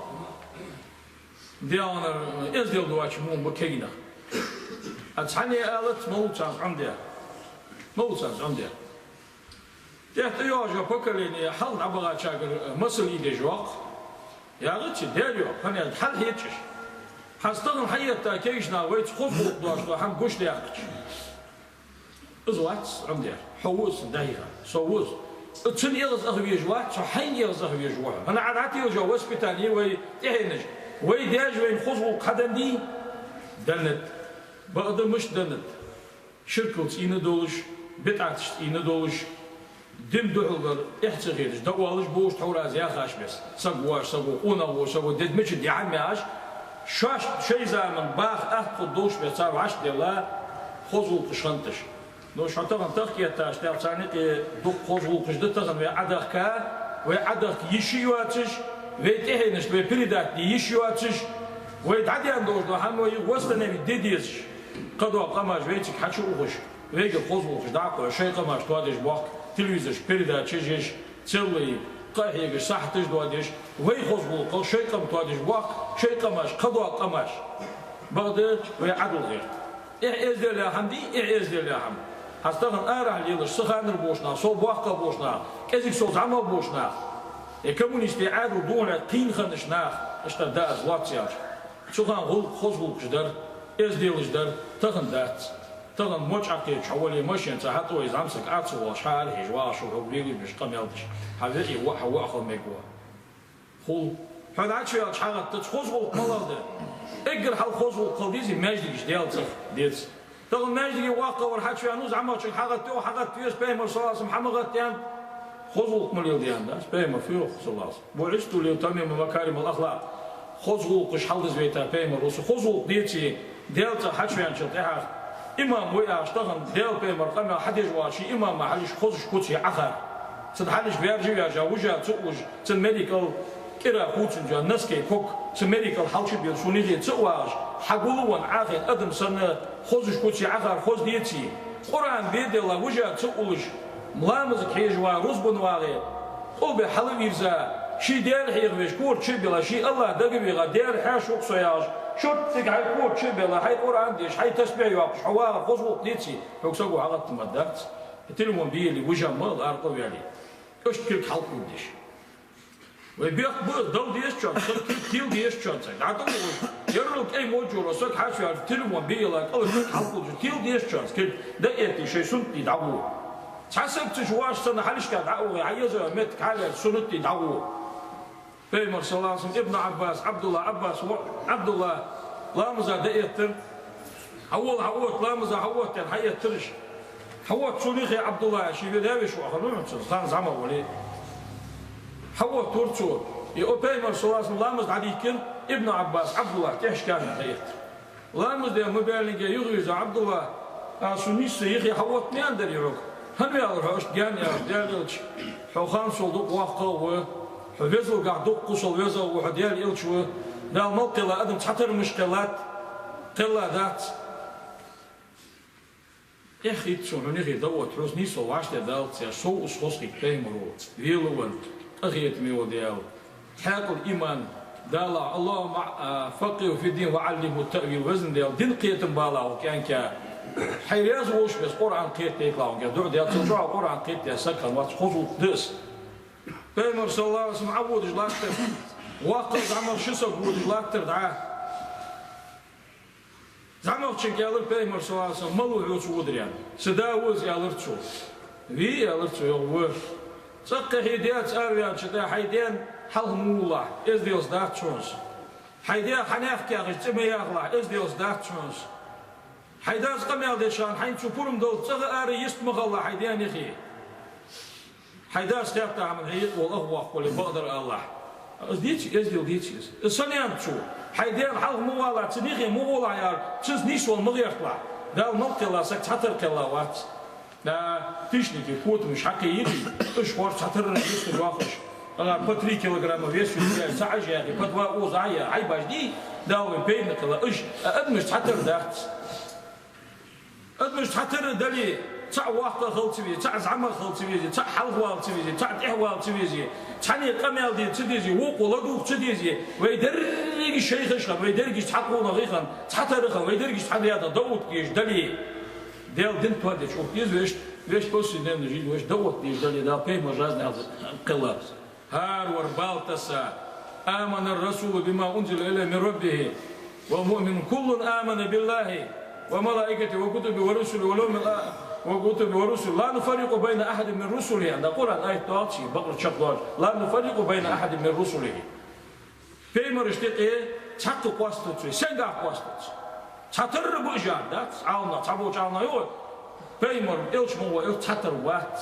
Даьланара эздел доацаш мо ба кагий нах. Аз цхьанне а алац, малув царна Ӏомадаьр. Малув царна Ӏомадаьр. ТӀехьа тӀайоагӀаш йола поколени хьалха дӀабахачаргара масал ийдеш йоаккх. ЯгӀац, дер йоаккх, хӀана аьлча хьалхьежача. ХӀанз тахан хьаэтта кагийча наха вайца хоза гӀулакх доацаш дола хӀама гучадаьккхача. Из вац Ӏомадаьр. Хьо ва из дӀахьийха. Со ва из. Цун эгӀаз ах везаш вац, со хьайна эгӀаз ах везаш ва хьо. ХӀана Ӏа дӀателаш йола воспитани вай тӀехьенаш. Вай даьша вайна хоза гӀулакх хьаденнадий? Деннад. Бакъда мишта деннад? Ширкал цӀийна долаш, бидӀаташца цӀийна долаш, дина духьалгара эхь ца хеташ, дӀаоалаш болаш тхьовра аз яхаш беса. Саг воаш, саго къонах воаш, саго дед мича дехьа мягӀаш, шоаш шоай заман баха атта хургдолаш беса цар вӀаштӀехьа хоза гӀулакхаш хиннад уж. Ну, шо тахан тахка этташ тӀехьа царна юкъе дукха хоза гӀулакхаш да тахан вай Ӏодехка, вай Ӏодехка йиш йоацаш, вай тӀехьенашта вай передать де йиш йоацаш, вай дӀадаьнна долаш дола хӀама вай восстановить де дезаш. Кхыдола къамаш вайцига хьачуухаш, вайгара хоза гӀулакхаш дӀа а кхоачаш, шоай къамаш тоадеш боахк, телевизорашка передачаш еш, целый къахьегаш, сахьаташ доадеш, вай хоза гӀулакхал шоай къам тоадеш боахк, шоай къамаш, кхыдола къамаш. Бакъда вай Ӏадал гӀерт. Эхь-эздел яха хӀама дий, эхь-эздел яха хӀама. ХӀанз тахан арахьа лелаш, са ханара болча наха, со боккхагӀа болча наха, кӀезига сол зӀамагӀа болча наха, э, коммунистий Ӏаьдал духьале кхийна хиннача наха, иштта да аз лоацца яхаш. Цу хана гӀулакх, хоза гӀулакхаш дар, эзделаш дар, тахан дац. Тахан моча Ӏокхаьчача хьо вале машенаца хьатӀавайза зӀамсаг Ӏа ца воалаш, хьаарахьежа вагӀаш ва хьога вегаш беш къамаьл деш. Хьа веӀий воӀ, хьа воӀ хила мегаргва. Хул. Хьо дӀачуваьлча хьагӀаттац, хоза гӀулакх малагӀа да? Эггара хьалха хоза гӀулакх хила дезий маьждигаш Даьла цӀагӀа деца. Тахан маьждиге воккхагӀвар хьачуваьннав, зӀамагӀчунга хьагӀаттайой, хьагӀаттаве, Пайхамара, саллаллахӀу ӀалайхӀи ва саллам, хьа ма гӀатта аьннад. Хоза гӀулакх ма леладе аьннад аз, Пайхамара фу йоах, саллаллахӀу ӀалайхӀи ва саллам. «بعثت لأتمم مكارم الأخلاق». Хоза гӀулакхаш хьалдиза вайта Пайхамар ва со. Хоза гӀулакх деце, Даьла цӀагӀа хьачуваьнначул тӀехьагӀа имам ва яхаш, тахан Даьла Пайхамара къамаьл хьадеш вола ший имама хьалхашка хозаш куц е Ӏохар. Цун хьалхашка ваьржа а ваьржа, вижа ца а вижа, цун мерригаш кӀира хувцаш йола носки, ког, цун мерригаш хьалчубенна, шун юхе ца а вагӀаш, хьагулвенна Ӏохайна адам санна, хозаш куц е Ӏохар хоза деце, Къуръан бе а делла, вижа ца а уллаш, ламазага хьежа вагӀа, рузбан вагӀе, къулбехьа хьалвийрза, ший Даьла хьехавеш, корта чу а белла, ший АллахӀ дагавегӀа, Даьла хьаьша ва-кх со яхаш, шорттига хьай корта чу а белла, хьай Къуръан деш, хьай тасбихь йоаккхаш хьо вагӀар хоза гӀулакх деце, хьога саго хьагӀатта ма дац. Телефон бе яле, вижа ма ала, аракъа а ваьле. Иштта кулг хьалкхувдаш. Вай бехк ба из, дала дезачоа, саг кулг тела дезачоа, саг дӀатӀавоагӀаш, ерригача кӀай мочура саг хьачувеача, телефон бе яле, кӀалхара кулг хьалкхувдаш, тела дезачоа, кулг дӀаэтте шоай суннат де дӀагӀо. Цхьа саг цу чу ваш санна хьалхашка дӀа а вахе, хьаеза метте хьалаьцача суннат дий дӀагӀо. Пайхамар, саллаллахӀу Ӏалайхи ва саллам, ибн Ӏаббас, Ӏабдулла, Ӏаббас ва, Ӏабдулла ламаза дӀаэттар. Хьавола, хьаотта, ламаза хьаотта аьнна, хьаэттар уж. Хьаотта цу нихе Ӏабдулла, ший ве-, даь-веший воӀ хиннав цун, ханна зӀамагӀа вале. Хьаоттавир цо. И о Пайхамар, саллаллахӀу Ӏалайхи ва саллам, ламаз дӀадийхкар, ибн Ӏаббас, Ӏабдулла тӀехьашка ма дӀаэттар. Ламаз даь ма баьллинге юхавийрза, Ӏабдулла, а, сона нийсса йихи хьаоттане аьннадар, йоах. ХӀана ваьлар хьо иштта гаьна, аьлар, Даьла элча? Хьо ханзарчул дукха воккхагӀа ва, хьо везалгахьа дукха кхоссал везагӀа ва, хьо Даьла элча ва. Дала мел кхелла адам цхьатарра мишта кхеллад, кхелла дац. Эхь хийтта сона хьона юхе дӀаотта, хьо нийсса вӀаштӀехьадалац, аьнна, сов из хоза хийтта Пайхамаро, велавенна, къахетаме вола Даьла. Хьаькъал, иман далахь, اللهم, а, فقهه في الدين وعلمه التأويل, Везан Даьла, дин кхетам балахь укх кӀаьнка. Хьай раьза волча беса Къуръан кхетадайталахь укхунга, дуӀа даьд цо, чӀоагӀа Къуръан кхетадаь саг хиннавац, хоза гӀулакх да из. Пайхамар, саллаллахӀу Ӏалайхи ва саллам, Ӏоводаш латтар, воккхагӀа зӀамагӀа ши саг водаш латтар дӀа. ЗӀамагӀчунга аьлар Пайхамар, саллаллахӀу Ӏалайхи ва саллам, мала ва хьо цу водаш аьнна. Са да ва из, аьлар цо. Вий, аьлар цо, йоах, ва. ЦӀаккха хье даьца араваьннача тӀехьа хьай даьна хьалха ма валахь, эзделца дац хьона из. Хьай даьх хьанехк яхаш цӀи ма яхалахь, эзделца дац хьона из. Хьай дас къамаьл деча хана хьайна цо пурам даллалца цӀагӀа ара йист ма хилалахь хьай даьна юхе. Хьай дас хаьтта хӀама хье йиъ вола ах воккха вале, бакъдар алалахь. Из деций, эздел деций из? Из са наьна цо. Хьай даьна хьалха ма валахь, цун юхе ма гӀолахь, аьлар, цунца нийсвала ма гӀерталахь. Дала мел кхелла саг цхьатарра кхелла вац. Да, тишники, котамаш хьакхийрий, уж хорж цхьатарра йистар йоахаш. Ана по три килограмма вес ю, цхьа Ӏаж яхе, по два оза Ӏа я, хьайбаш дий, Дала вайна пайдана кхелла, уж, а адамаш цхьатарра дац. Адамаш цхьатарра дале, цхьаъ воккха хила ца везе, цхьаъ зӀамагӀа хила ца везе, цхьаъ хьалха вала ца везе, цхьаъ тӀехьа вала ца везе, цхьанне къамаьл де ца дезе, вокхо ладувгӀа ца дезе, вай деррига шайхаш хинна, вай деррига цхьа къонахий хинна, цхьатарра хинна, вай деррига цхьа даьтта дӀаотта дезаш дале, Даьла дин тоадеча укх деза вешта, вешта повседневной жизни вешта дӀаотта дезаш дале, Дала Пайхамара разни хьалха кхелла. ХӀара вар бала тесса: آمن الرسول بما أنزل إليه من ربه والمؤمنون كل آمن بالله وملائكته وكتبه ورسله واليوم الآ-، وكتبه ورسله لا نفرق بين أحد من رسله. Ана Къуръан аят доагӀача, Бакъара чакхдоагӀаш: لا نفرق بين أحد من رسله. Пайхамарашта юкъе цхьаккха къоастадац вай. Сенгахьа къоастадац? Цхьатарра ба уж, аьнна дац Ӏаламнаха, цхьаболча Ӏаламнаха йоах, Пайхамар, элча ма ва, элча цхьатарра вац.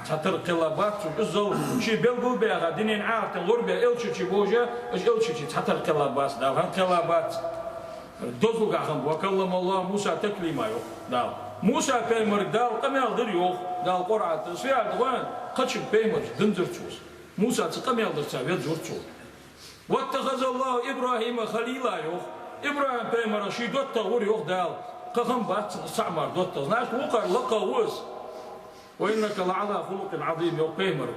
Цхьатарра кхелла бац уж. Иззал ший белгалбаьха, дунен Ӏахарта лорабаь элчий ба уж, уж элчий цхьатарра кхелла бац, Дала хӀана кхелла бац? Дозалгахьа хиннад: وكلم الله موسى تكليما, йоах Дала. Муса пайхамарга Дала къамаьл дир, йоах Дала Къуръан тӀа. Из фу яхар да хой хьона? Кхыча пайхамарашта динзар цо из. Мусаца къамаьл дир цо, везар цо. واتخذ الله إبراهيم خليلا, йоах. ИбрахӀим пайхамарах ший доттагӀа вир, йоах Дала. Кхы хиннабац цхьа а мара доттагӀа. Значит, вокхар лакхагӀа ва из. وإنك لعلى خلق عظيم, йоах пайхамарга.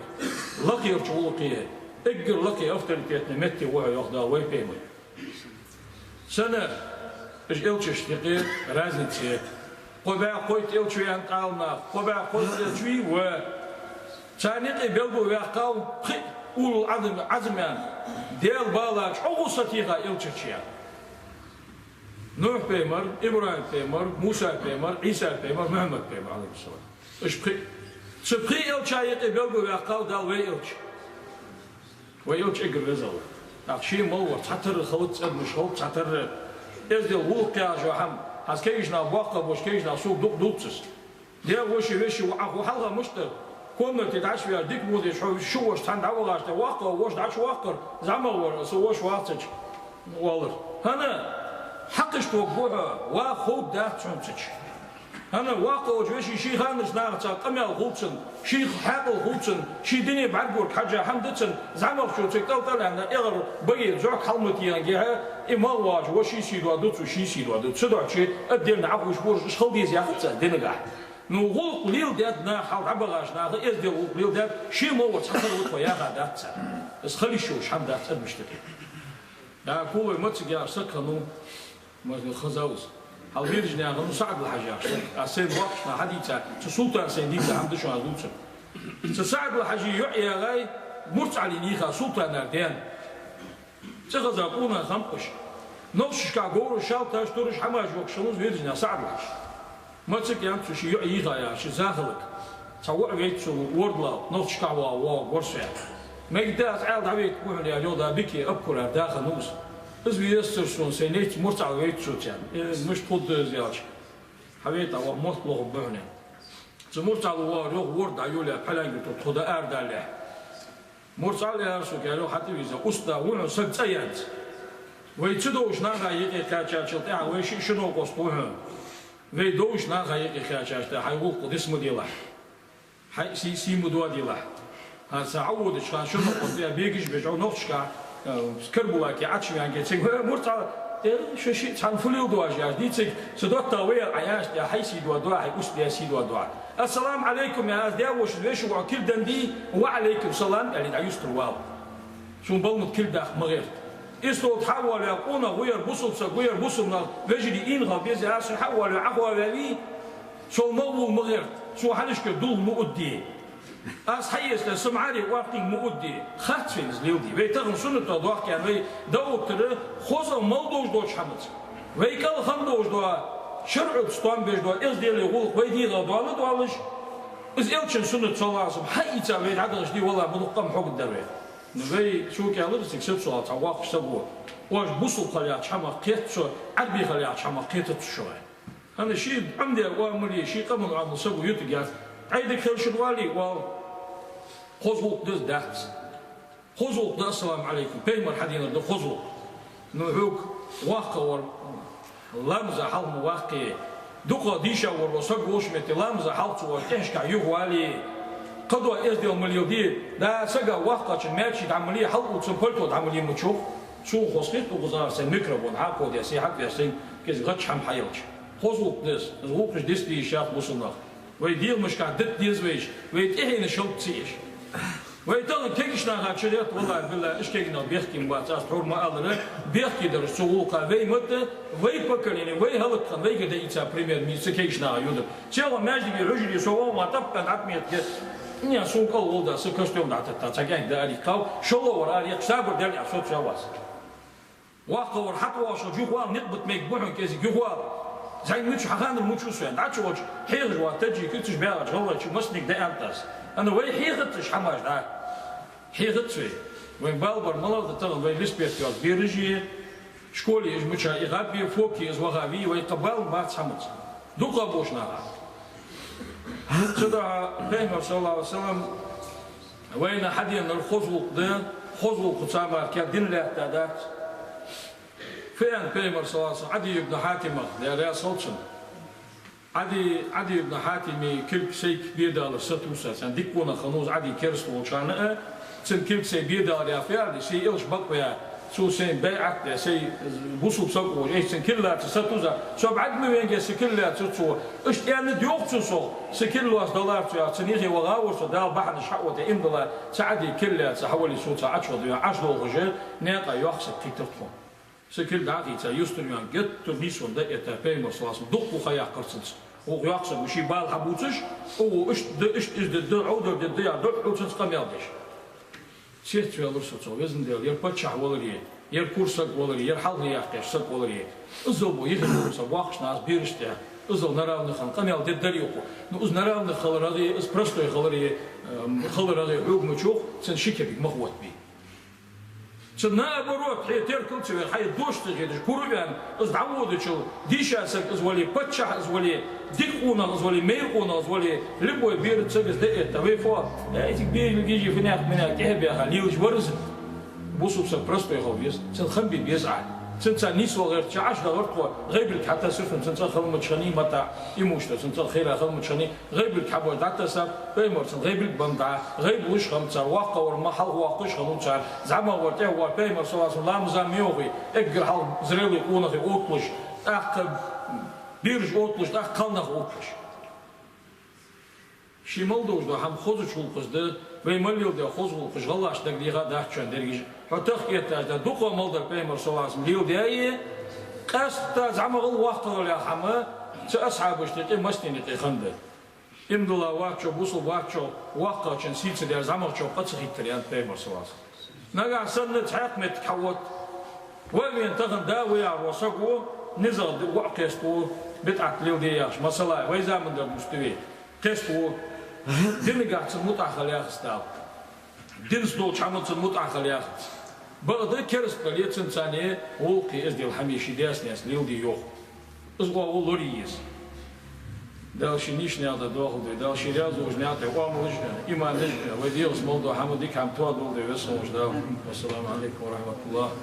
Лакхерча гӀулакхе, эггара лакхе, авторитетни метте ва хьо, йоах Дала вай пайхамарга. Сенна? Уж элчашта юкъе разница я. Кхо бӀаь кхойтта элча ва аьннад Ӏаламнаха, кхо бӀаь кхойтта элча вий ва. Царна юкъе белгалваьккхав пхиъ улул Ӏазм, Ӏазм аьнна, Даьла бала чӀоагӀа сатийха элчий я. Нухь пайхамар, ИбрахӀим пайхамар, Муса пайхамар, Ӏийса пайхамар, Мухьаммад пайхамар, Ӏалайхи ссалам. Уж пхиъ. Цу пхе элча юкъе белгалваьккхав Дала вай элча. Вай элча эггара везагӀа ва. ТӀаккха ше мала вар? Цхьатарра хилац, адамаш хилац цхьатарра. Эздел, гӀулакх яхаш йола хӀама, хӀанз кагийча наха боккха болаш, кагийча наха сога дукха дувц из. Даьла, воша, веший воӀа хьалха мишта комнате дӀачуваьлча, дика мо деш, хьо ши воша цхьана дӀавахача, воккхагӀа воша дӀачуваккхар, зӀамагӀа вар, со воша вац аьлча, оалар. ХӀана? Хьакхашта воагӀа хьо, ваха ховргдац хьона цу чу. ХӀана? ВоккхагӀа волча вешийна ший ханарча нахаца къамаьл хул цунна, ший хьаькъал хул цунна, ший дина бӀаргагург хьежжа хӀама да цунна, зӀамагӀчо цига кӀалтӀалаьнна, эгӀар баге зӀок хьалматийхангехьа, из малхбоахача воший сий доаду цо, ший сий доаду цо. Цудухьа отдельно Ӏохувш болаш уж хила деза яхац цар динагахьа. Ну, гӀулакх леладаьд наха, хьалха дӀабахача наха эздел гӀулакх леладаьд, ше мала вар цхьатарра ва тхо яха дац цар. Из хила йиш йолаш хӀама дац адамашта юкъе. ДӀа, кулой мацаг яхаш саг хиннав, мазни хаза ва из. Хьалха виржа наьха хиннав СаӀдал-Хьажа яхаш саг. Аз сайна боккхийча наха хьадийца, цу Султана сайна дийца хӀама да шоана аз дувцар. Цу СаӀдал-Хьажий йоӀ ягӀай мурцӀ Ӏалийна йийха Султанара даьна. ЦӀихеза къонах хиннаб уж. Нохчашка говраш, шалташ, тураш, хӀамаш йохкаш хиннав из виржа наьха СаӀдал-Хьажа. Мацаг, аьннад цо, ший йоӀ йийха яхаш, ший захалга. Цхьа воӀ вайта сона, вордалал, нохчашка ваха воагӀаргвар со. Мегаргда аз Ӏаьла дӀавайта ба хьона, аьлар йоах, да Бики, Абукара да хиннав из. Из везацар сона, сай найц Мурцал вайта сона, аьнна. Э, мишта хургда из аьлча, хьавайта, ваха мотт лохаргба хьона. Цу Мурцал вахар йоах, ворда дӀайолаяь, пхьаленгара тхо да арадаьлча. Мурцал, аьлар сога, аьлар йоах, хьатӀавийрза, уста ва хьона, саг цӀа яьннай. Вай ца довзача наха юкъе кхаьчачул тӀехьагӀа вай шиъ-ши новкъост ва хьона. Вай довзача наха юкъе кхаьчача тӀехьа хьай гӀулакх дицма делахь. Хьай сий, сий ма доаделахь. ХӀанз са Ӏоводача хана ши новкъост, э, бегаш беш, Ӏо нохчашка, э, Карабулаке Ӏочувенге, цига, э, Мурцал, э, шо шиъ цхьана фу леладу аьнна яхаш, дийцар, са доттагӀа вай Ӏа яхаш, э, хьай сий доадо, хьай уста сий доадо. «Ассаламу Ӏалайкум», аьнна, аз даь-вошас веший воӀ килг денна дий, «Ва Ӏалайкум салам», аьле, дӀаюстара вала. Сона баламут килг даккха ма гӀерта. Истола тӀа хьавоалаваь къонах ва ер, бусалба саг ва ер, бусалба нах, вежарий, ийна хила беза, аз ший хьавоалаваь, Ӏохоаваь вий, сол магӀа вала ма гӀерта, сона хьалхашкара дулх ма удде. Аз хьаэцале, са маӀаре оркхинг ма удде. Харц вайна из леладе. Вай тахан суннатах доахкаенна вай дӀаоттар хозагӀа мел довш долча хӀамаца. Вай кӀал хинна долаш дола, шарӀаца товш дола эздела гӀулакх вай дегӀа дола доалаш, из Элчан суннат, саллаллахӀу Ӏалайхи ва саллам, хьаийца вай дӀадахача дий, валлахӀи, мунах къам хьогаддар вай. Ну, вай цу кӀалара цига сацо цхьа воккха саг ва. Оаш бусалба хила яхача хӀамах кхетац шо, Ӏарбий хила яхача хӀамах кхетац шо. ХӀана, ший Ӏомадаь оамал, ший къаман оамал саго ютаргьяц. Ӏайдага хила шун вале, вала. Хоза гӀулакх да из, дац? Хоза гӀулакх да, ассаламу Ӏалайкум. Пайхамара хьаденар да хоза гӀулакх. Ну, хьога воккхагӀвар ламаза хьалха ма ваккхе. ДукхагӀа дийша вар вола саг волча метте ламаза хьалха цо вар тӀехьашкахьа юхавале. Кхыдола эздел ма леладе. Да, сага воккхачун маьчий дӀа ма ле, хьалъувца цун пальто дӀа ма ле, мичахьа. Сона хоза хет укхаза сай микрофон хьакхоадаь, сий хьатӀаваьр сайна кӀезига гӀадж хӀама хьаелча. Хоза гӀулакх да из, из гӀулакхаш диц дезаш дац бусалба нах. Вай дегӀамашка дита деза вайша, вай тӀехьенаш хӀаллак ца еш. Вай тахан кегийча наха чудетт, валлахӀи-биллахӀи, уж кегий нах бехке ма бац, аз тхьовра ма аллара, бехке дар уж цу гӀулакха. Вай мотт, вай поколени, вай хӀалакхинна, вайга даийца пример мича цу кегийча наха йода. Селхан маьждиге, хьужаре со ваха ма тапкъан Ӏатметке. Не, сона кӀал волда, са костюм дӀататта, цхьа кӀаьнк да ариккхав, шоллагӀвар арекх, сабар даль, а соцавац. ВоккхагӀвар хьатӀавоагӀаш хилча юхавала, никъ бита мегаргба хьона, кӀезига юхавала. ЗӀамига мича хьаханар мича ва со, аьнна, дӀачуволча хьехаш вола таджик, цу чу баьгӀача гӀалгӀачо массанега дӀааьннад аз. ХӀана, вай хьехац уж хӀамаш дӀа. Хьехац вай. Вайна бала бар малагӀа да тахан, вай респект йоаца бераш а, школе уж мича ихаб а, фоке из ваха а вий, вай кхы бала бац хӀамаца. ДукхагӀа болча наха. Цудухьа Пайхамара, саллаллахӀу Ӏалайхи ва саллам, вайна хьаденар хоза гӀулакх да, хоза гӀулакхаца мара кхы дин лаьтта дац. Фу аьннад Пайхамара, саллаллахӀу Ӏалайхи ва саллам, Ӏадий ибн Хьатимах, Даьла раьза хилва цунна. Ӏадий, Ӏадий ибн Хьатима кулг сайга бедалар сатувсаш, цхьан дика къонах хиннав из Ӏадий, кераста волча хана а, цун кулг сай бедалар яха фу аьлча, сай Элча бакъваь, цо сайна байӀат даь, сай бусалба саг волаш, айса цун кулг лаца сатувсаш, со бӀарг ма венге, са кулг лаьцар цо. Иштта аьннад йоах цо сох, са кулг лоацдалар цо яхаш, цун юхе ваха вар со, Дала бахьанаш хьаоттаяь, иман дилла, цу Ӏадий кулг лаьца хьавале, со цхьа Ӏочувала вена Ӏочудолхаш, наькъа йоккха саг кхийттар тхона. Са кулг дӀахийца, юстара вена, геттара нийсвенна дӀаэтта, Пайхамара, саллаллахӀу Ӏалайхи ва саллам, дукха ха яьккхар цунца. Укх йоккхача саго ший бала хьабувцаш, укхо иштта да, иштта из дергда, Ӏовдал дергда яхаш, дукха хьоцанца къамаьл деш. Цецваьлар со цох, Везан Даьла, ер паччахь валаре, ер кура саг валаре, ер хьалхле яьккхача саг валаре. Иззал бола юхерча саг воккхача наха, аз берашта тӀехьа, иззал на равных хинна къамаьл дергдарий укхо. Ну, из на равных хиларах а, из простой хиларах а, эм, хиларах а хьога мичахьа, цун ши кепиг ма хоттабий. Цу наоборот, хье теркал ца вер, хьай дош ца хеташ, кура ваьнна, из дӀаводачул, дийша саг из вале, паччахь из вале, дика къонах из вале, майра къонах из вале, любой бераш саг из дӀаэтта, вай фу, э, эциг берилгижи финах-минах тӀехьа баьха, лелаш вар из. Бусалба саг простой хила веза, цун хам бе беза Ӏа. Цунца нийсвала гӀерта, Ӏочудахар тхо, гӀайбилг хьатасар цун, цун цӀагӀа хала мича хиннай матаӀ, имущество цун цӀагӀа хайра хала мича хиннай, гӀайбилг хьабоагӀаш дӀатасаб, Пайхамара цун гӀайбилг беннаб дӀа, гӀайб луш хиннаб цар, воккхагӀвар ма хьалха воаккхаш хиннав цар, зӀамагӀвар, тӀехьагӀвар, Пайхамара, саллаллахӀу Ӏалайхи ва саллам, ламаза ма йоахий, эггара хьалха зрелый къонахий отталуш, тӀаккха бераш отталуш, тӀаккха кхалнах отталуш. Ший мел довш дола хӀама хозача гӀулакхаца да, вай мел леладаь хоза гӀулакхаш гӀалгӀашта дагадеха дац шоана деррига. Хьо тахка эттача да, дукха мел дар Пайхамара, саллаллахӀу Ӏалайхи ва саллам, леладаьд, къаьстта зӀамагӀал воккхагӀал яха хӀама цу асхьабашта юкъе, массанена юкъе хиннад. Иман дилла воацачо, бусалба воацачо, воккхагӀчун сий ца даьр, зӀамагӀчох къа ца хийттар, аьннад Пайхамара, саллаллахӀу Ӏалайхи ва саллам. Нагахь санна цхьаькха моттиг хьаотт. Ва а вена тахан да ва яхаш вола саг ва, низагӀа воӀ кхеставу, бидӀат леладе яхаш, масала, вай заман дар дустуве, кхеставу. Динагахьа цун мутӀахьа хила яхац Дала. Динца долча хӀаманца мутӀахьа хила яхац. Бакъда керастал е цунца цхьана гӀулакхи эздел хӀама е ший даьца-наьнаца леладе йоах. Из оаха лорае еза. Дала ший нийсача наькъа тӀа доахалда вай, Дала ший раьза волча наькъа тӀа оамалаш а, иманаш а, вай дегӀаца мел дола хӀама дика хӀама тоадолда вай, Веза хинна волча Дала. Вассаламу Ӏалайкум ва рахьматуллахӀ.